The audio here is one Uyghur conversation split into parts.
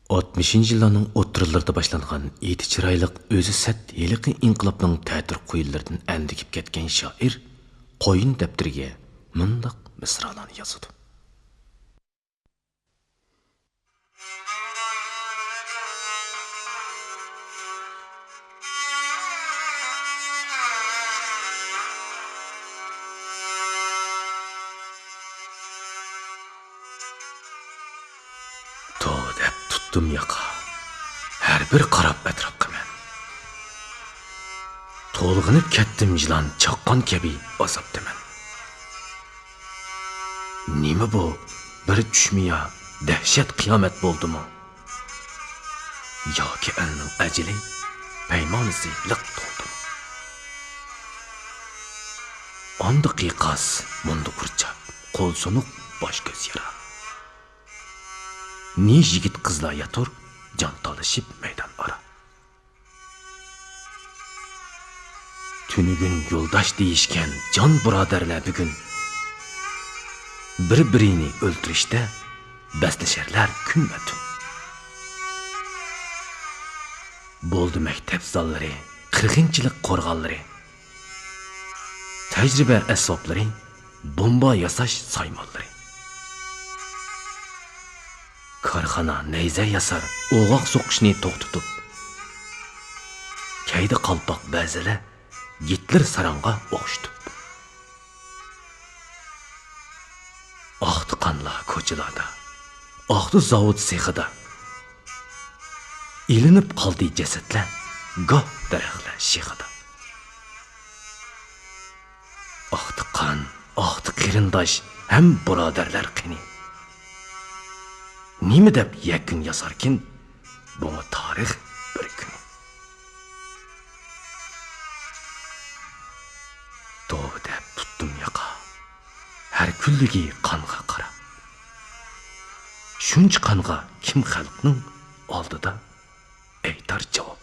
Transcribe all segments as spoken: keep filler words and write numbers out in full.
ئاتمىشىنچى يىللارنىڭ ئوتتۇرىلىرىدا باشلانغان ئېتى چىرايلىق، ئۆزى سەت ھېلىقى ئىنقىلابنىڭ تەتۈر قۇيۇنلىرىدىن ئەندىكىپ كەتكەن شائىر قۇيۇن دەپتىرىگە مۇنداق مىسرالارنى يازىدۇ. توۋا دەپ تۇتتۇم ياقا، ھەر بىر قاراپ ئەتراپقا مەن. تولغىنىپ كەتتىم يىلان چاققان كەبى ئازابتا مەن. نېمە بۇ، بىر چۈشمۇ يا دەھشەت قىيامەت بولدىمۇ؟ ياكى ئەلنىڭ ئەجىلى، پەيمانىسى لىق تولدىمۇ؟ ئاندا قىيقاس، مۇندا قۇرچاق، قول سۇنۇق، باش كۆز يارا. نى يىگىت قىزلار ياتۇر، جان تالىشىپ مەيدان ئارا. تۈنۈگۈن يولداش دېيىشكەن جان بۇرادەرلەر بۈگۈن بىر-بىرىنى ئۆلتۈرۈشتە بەسلىشەرلەر كۈن ۋە تۈن. بولدى مەكتەپ زاللىرى، قىرغىنچىلىق قورغانلىرى، تەجرىبە ئەسۋابلىرى، بومبا ياساش سايمانلىرى. كارخانا نەيزە ياسار ئوغاق سوقۇشنى توختىتىپ، كەيدى قالپاق بەزىلەر گىتلېر ساراڭغا ئوخشىتىپ. ئاقتى قانلار كوچىلاردا، ئاقتى زاۋۇت سېخىدا. ئىلىنىپ قالدى جەسەتلەر گاھ دەرەخلەر شېخىدا. ئاقتى قان، ئاقتى قېرىنداش ھەم بۇرادەرلەر قېنى؟ نېمە دەپ يەكۈن ياساركىن بۇڭا تارىخ بىر كۈنى؟ توۋا دەپ تۇتتۇم ياقا، ھەر كۈنلۈكى قانغا قاراپ. شۇنچە قانغا كىم خەلقنىڭ ئالدىدا ئېيتار جاۋاب؟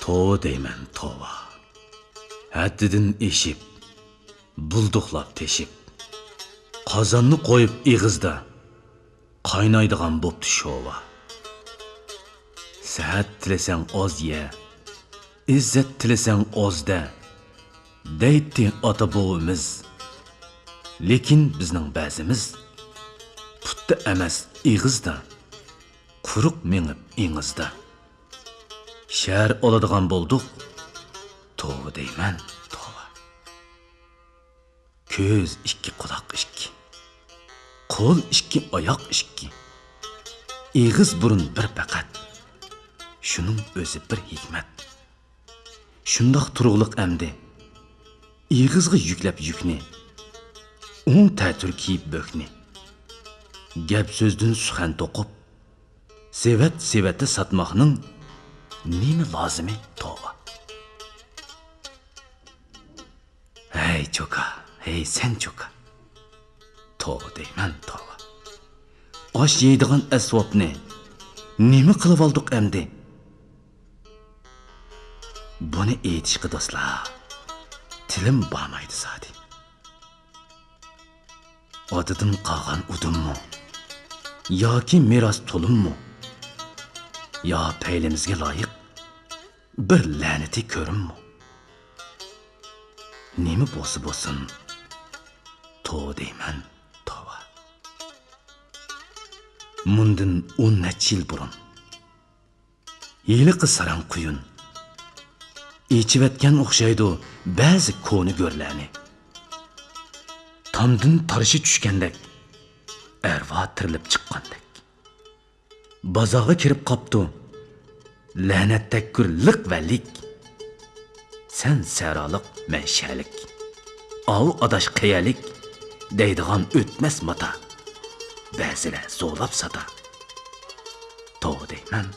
توۋا دەيمەن، توۋا. ھەددىدىن ئېشىپ، بۇلدۇقلاپ تېشىپ، قازاننى قويۇپ ئېغىزدا، قاينايدىغان بوپتۇ شوۋا. سەھەت تىلىسەڭ ئاز يە، ئىززەت تىلىسەڭ ئاز دە، دەيتتى ئاتا بوۋىمىز. لېكىن بىزنىڭ بەزىمىز پۇتتا ئەمەس ئېغىزدا، قۇرۇق مېڭىپ ئېڭىزدا. شەھەر ئالىدىغان بولدۇق، توۋا دەيمەن، توۋا. كۆز ئىككى، قۇلاق ئىككى، قول ئىككى، ئاياق ئىككى، ئېغىز بۇرۇن بىر پەقەت، شۇنىڭ ئۆزى بىر ھېكمەت. شۇنداق تۇرۇقلۇق ئەمدى، ئېغىزغا يۈكلەپ يۈكنى، ئوڭ تەتۈر كىيىپ بۆكنى، گەپ سۆزدىن سۇخەن توقۇپ، سېۋەت سېۋەتتە ساتماقنىڭ نېمە لازىمى توۋا؟ ھەي چوكا، ھەي سەن چوكا. توۋا دەيمەن، توۋا. ئاش يەيدىغان ئەسۋابنى نېمە قىلىۋالدۇق ئەمدى؟ بۇنى ئېيتىشقا دوستلار، تىلىم بارمايدۇ زادى. ئاتىدىن قالغان ئۇدۇممۇ؟ ياكى مىراس تولۇممۇ؟ يا پەيلىمىزگە لايىق بىر لەنىتى كۆرۈممۇ؟ نېمە بولسا بولسۇن، توۋا دەيمەن، توۋا. مۇندىن ئون نەچچە يىل بۇرۇن، ھېلىقى ساراڭ قۇيۇن ئېچىۋەتكەن ئوخشايدۇ بەزى كونا گۆرلەرنى. تامدىن تارشى چۈشكەندەك، ئەرۋا تىرىلىپ چىققاندەك. بازارغا كىرىپ قاپتۇ لەنەتتەك گۈر لىق ۋە لىك. سەن سەھرالىق، مەن شەھەرلىك. ئاۋۇ ئاداش قەيەرلىك؟ دەيدىغان ئۆتمەس ماتا. بەزىلەر زورلاپ ساتا. توۋا دەيمەن،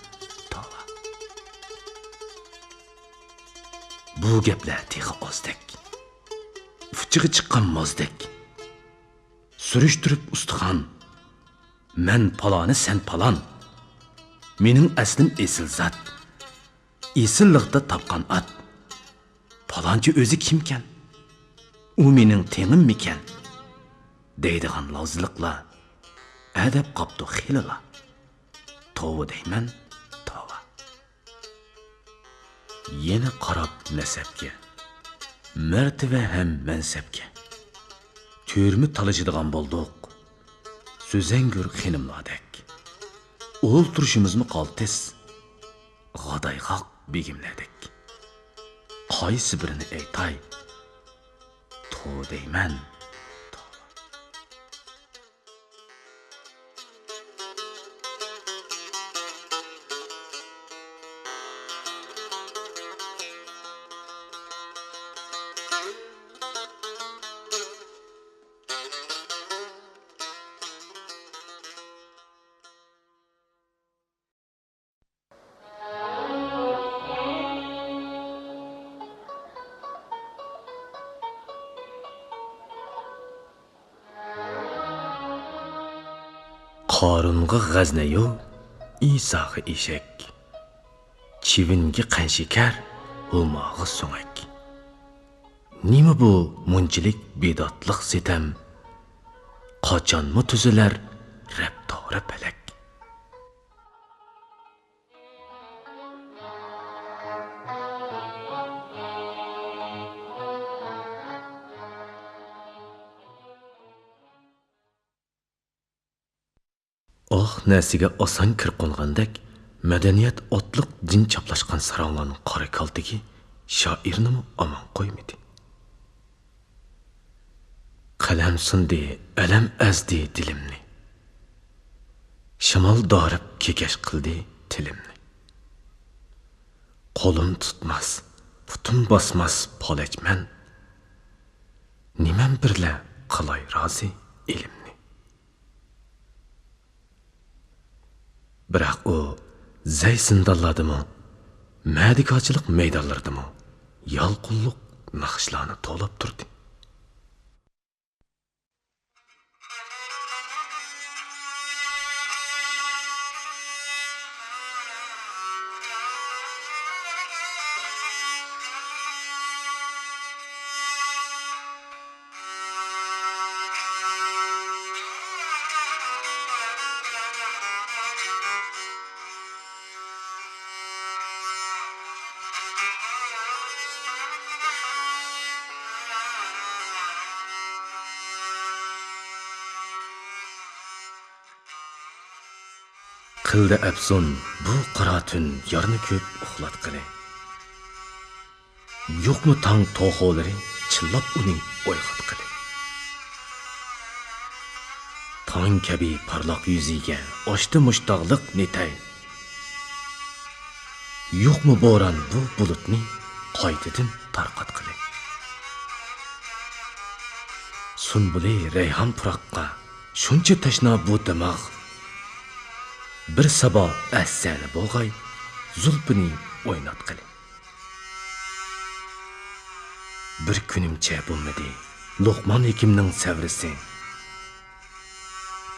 توۋا. بۇ گەپلەر تېخى ئازدەك، ئۇچىغا چىققان مازدەك. سۈرۈشتۈرۈپ ئۇستىخان، مەن پالانى، سەن پالان. مېنىڭ ئەسلىم ئېسىل زات، ئېسىللىقتا تاپقان ئات. پالانچى ئۆزى كىمكەن؟ ئۇ مېنىڭ تېڭىممىكەن؟ دەيدىغان لاۋزىلىقلار ئەدەپ قاپتۇ خېلىلا. توۋا دەيمەن، توۋا. يەنە قاراپ نەسەبكە، مەرتىۋە ھەم مەنسەپكە، تۈرمە تالىشىدىغان بولدۇق، سۆزەڭگۈر خېنىملاردەك. ئولتۇرۇشىمىزمۇ قالتىس، غادايغاق بېگىملەردەك. قايسى بىرىنى ئېيتاي؟ توۋا دەيمەن، توۋا. قارۇنغا غەزنە يول، ئىساغا ئېشەك. چىۋىنگە قەنشېكەر، ھۇماغا سۆڭەك. نېمە بۇ مۇنچىلىك بىداتلىق سىتەم؟ قاچانمۇ تۈزىلەر رەپتارى پەلەك؟ ئاق نەرسىگە ئاسان كىر قونغاندەك، مەدەنىيەت ئوتلۇق جىن چاپلاشقان ساراڭلارنىڭ قارا كالتىكى شائىرنىمۇ ئامان قويمىدى. قەلەم سۇندى، ئەلەم ئەزدى دىلىمنى. شامال دارىپ كېكەچ قىلدى تىلىمنى. قولۇم تۇتماس، پۇتۇم باسماس پالەچ مەن. نېمەم بىرلە قىلاي رازى ئېلىمنى. بىراق ئۇ زەي زىندانلاردىمۇ، مەدىكارچىلىق مەيدانلىرىدىمۇ يالقۇنلۇق ناخشىلارنى توۋلاپ تۇردى. قىلدى ئەپسۇن بۇ قارا تۈن يارنى كۆپ ئۇخلاتقىلى. يوقمۇ تاڭ توخۇلىرى چىللاپ ئۇنى ئويغاتقىلى؟ تاڭ كەبى پارلاق يۈزىگە ئاچتى مۇشتاقلىق نېتەي. يوقمۇ بوران بۇ بۇلۇتنى قايتىدىن تارقاتقىلى؟ سۇمبۇلى رەيھان پۇراققا شۇنچە تەشنا بۇ دىماغ. بىر سابا ئەسسەنى بولغاي، زۇلپىنى ئويناتقىلى. بىر كۈنۈمچە بولمىدى لوقمان ھېكىمنىڭ سەۋرىسى.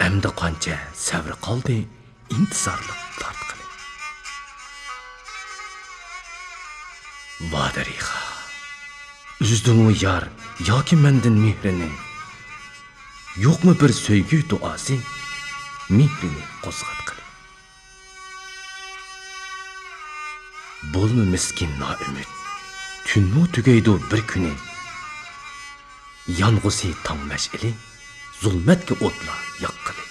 ئەمدى قانچە سەۋرى قالدى ئىنتىزارلىق تارتقىلى. ۋادەرىخا، ئۈزدىمۇ يار ياكى مەندىن مېھرىنى؟ يوقمۇ بىر سۆيگۈ دۇئاسى مېھرىنى قوزغاتقىلى؟ بولما مىسكىن نائۈمىد، تۈنمۇ تۈگەيدۇ بىر كۈنى. يانغۇسى تاڭ مەشئىلى، زۇلمەتكە ئوتلار ياققىلى.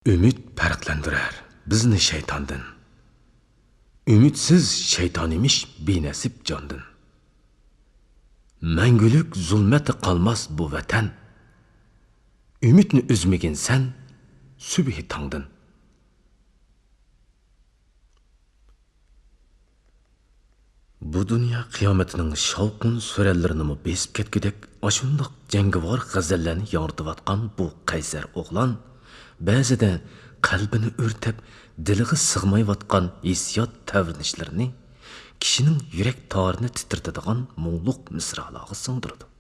ئۈمىد پەرقلەندۈرەر بىزنى شەيتاندىن. ئۈمىدسىز شەيتان ئىمىش بىنەسىپ جاندىن. مەڭگۈلۈك زۇلمەتتە قالماس بۇ ۋەتەن. ئۈمىدنى ئۈزمىگىن سەن سۈبھى تاڭدىن. بۇ دۇنيا قىيامەتنىڭ شاۋقۇن سۈرەنلىرىنىمۇ بېسىپ كەتكۈدەك ئاشۇنداق جەڭگىۋار غەزەللەرنى ياڭرىتىۋاتقان بۇ قەيسەر ئوغلان بەزىدە قەلبىنى ئۆرتەپ، دىلىغا سىغمايۋاتقان ھېسسىيات تەۋرىنىشلىرىنى كىشىنىڭ يۈرەك تارىنى تىترىتىدىغان مۇڭلۇق مىسرالارغا سىڭدۈرىدۇ.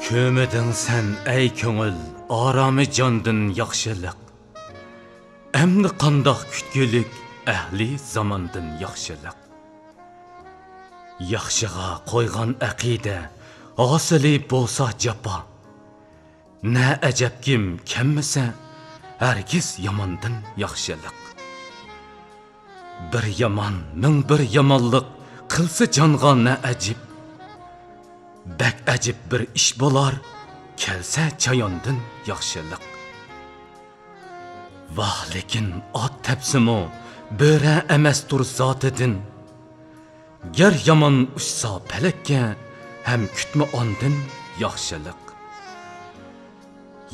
كۆمىدىڭ سەن، ئەي كۆڭۈل، ئارامى جاندىن ياخشىلىق. ئەمدى قانداق كۈتكۈلۈك ئەھلى زاماندىن ياخشىلىق؟ ياخشىغا قويغان ئەقىدە، ھاسىلى بولسا جاپا. نە ئەجەبكىم كەممىسە، ھەرگىز ياماندىن ياخشىلىق. بىر يامان، مىڭ بىر يامانلىق قىلسا جانغا نە ئەجىب. بەك ئەجىب بىر ئىش بولار، كەلسە چاياندىن ياخشىلىق. ۋاھ، لېكىن ئات تەپسىمۇ، بۆرە ئەمەستۇر زاتىدىن. گەر يامان ئۇچسا پەلەككە، ھەم كۈتمە ئاندىن ياخشىلىق.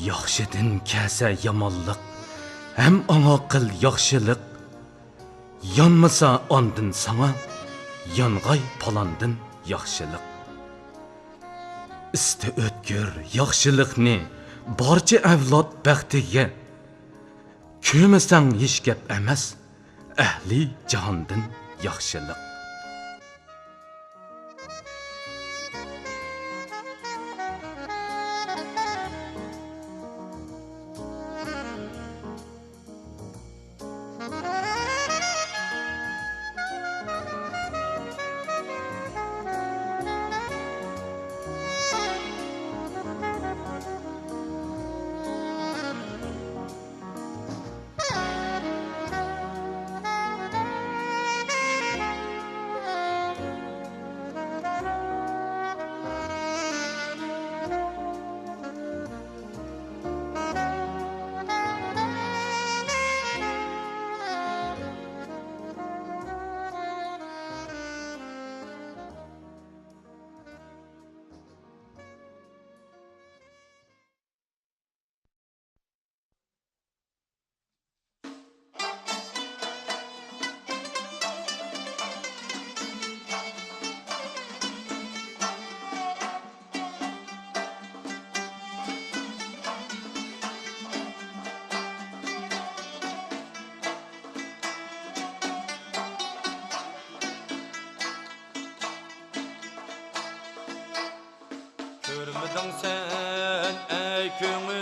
ياخشىدىن كەلسە يامانلىق، ھەم ئاڭا قىل ياخشىلىق. يانمىسا ئاندىن ساڭا، يانغاي پالاندىن ياخشىلىق. ئىستە ئۆتكۈر ياخشىلىقنى بارچە ئەۋلاد بەختىگە. كۆمىسەڭ ھېچ گەپ ئەمەس، ئەھلى جاھاندىن ياخشىلىق. كۆرمىدىڭ سەن، ئەي كۆڭۈل،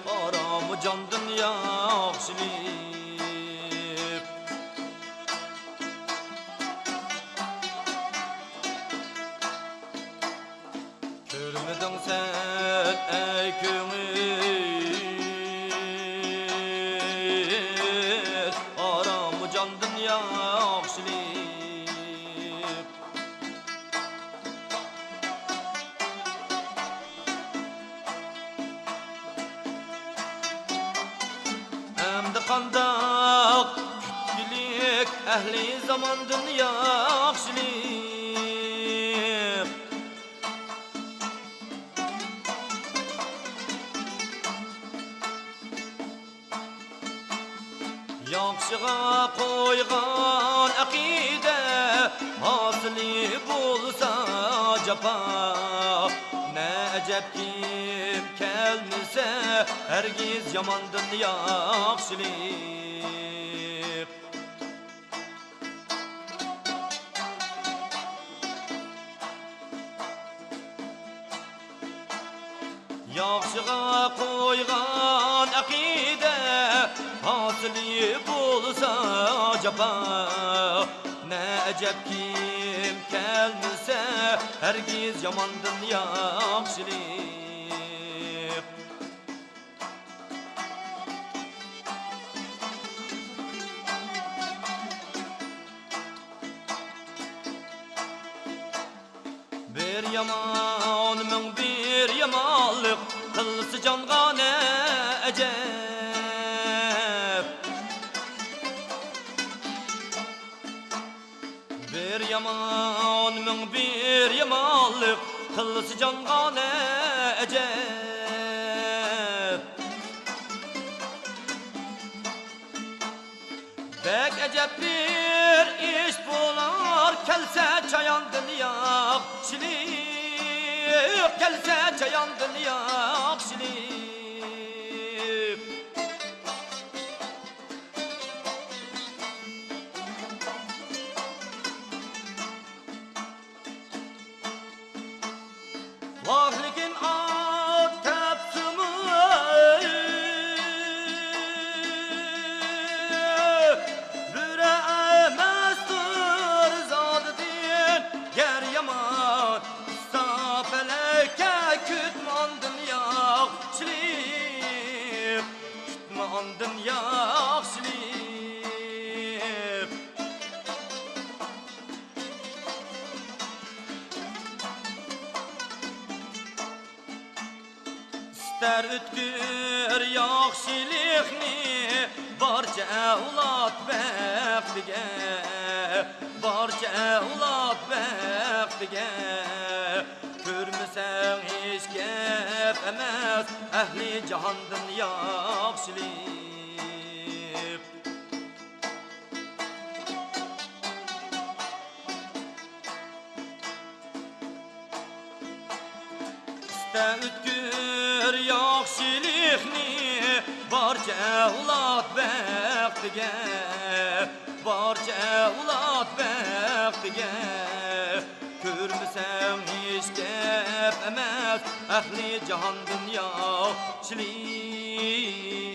ئارامى جاندىن ياخشىلىق. كۆرمىدىڭ سەن، ئەي كۆڭۈل، ئارامى جاندىن ياخشىلىق. ئەمدى قانداق كۈتكۈلۈك ئەھلى زاماندىن ياخشىلىق؟ ياخشىغا قويغان ئەقىدە، ھاسىلى بولسا جاپا. نە ئەجەبكىم، كەل كەلمىسە، ھەرگىز ياماندىن ياخشىلىق. ياخشىغا قويغان ئەقىدە، ھاسىلى بولسا جاپا. نە ئەجەب، كىم كەلمىسە، ھەرگىز ياماندىن ياخشىلىق. بىر يامان مىڭ بىر يامانلىق، قىلسا جانغا نە ئەجەب. بىر يامان مىڭ بىر يامانلىق، قىلسا جانغا نە ئەجەب. بەك ئەجەب بىر ئىش بولار، كەلسە چاياندىن ياخشىلىق، كەلسە چاياندىن ياخشىلىق. ۋاھ، لېكىن ئات تەپسىمۇ، بۆرە ئەمەستۇر زادىدىن گەر يامان. ئىستا پەلەككە كۈتمە ئاندىن ياخشىلىق، كۈتمە ئاندىن ياخشىلىق. ئىستەر ئۆتكۈر ياخشىلىقنى بارچە ئەۋلاد بەختىگە، بارچە ئەۋلاد بەختىگە. كۆرمىسەڭ ھېچ گەپ ئەمەس، ئەھلى جاھاندىن ياخشىلىق. ئىستە ئۆتكۈر ياخشىلىقنى بارچە ئەۋلاد بەختىگە، بارچە ئەۋلاد بەختىگە. كۆرمىسەڭ ھېچ گەپ ئەمەس، ئەھلى جاھاندىن ياخشىلىق.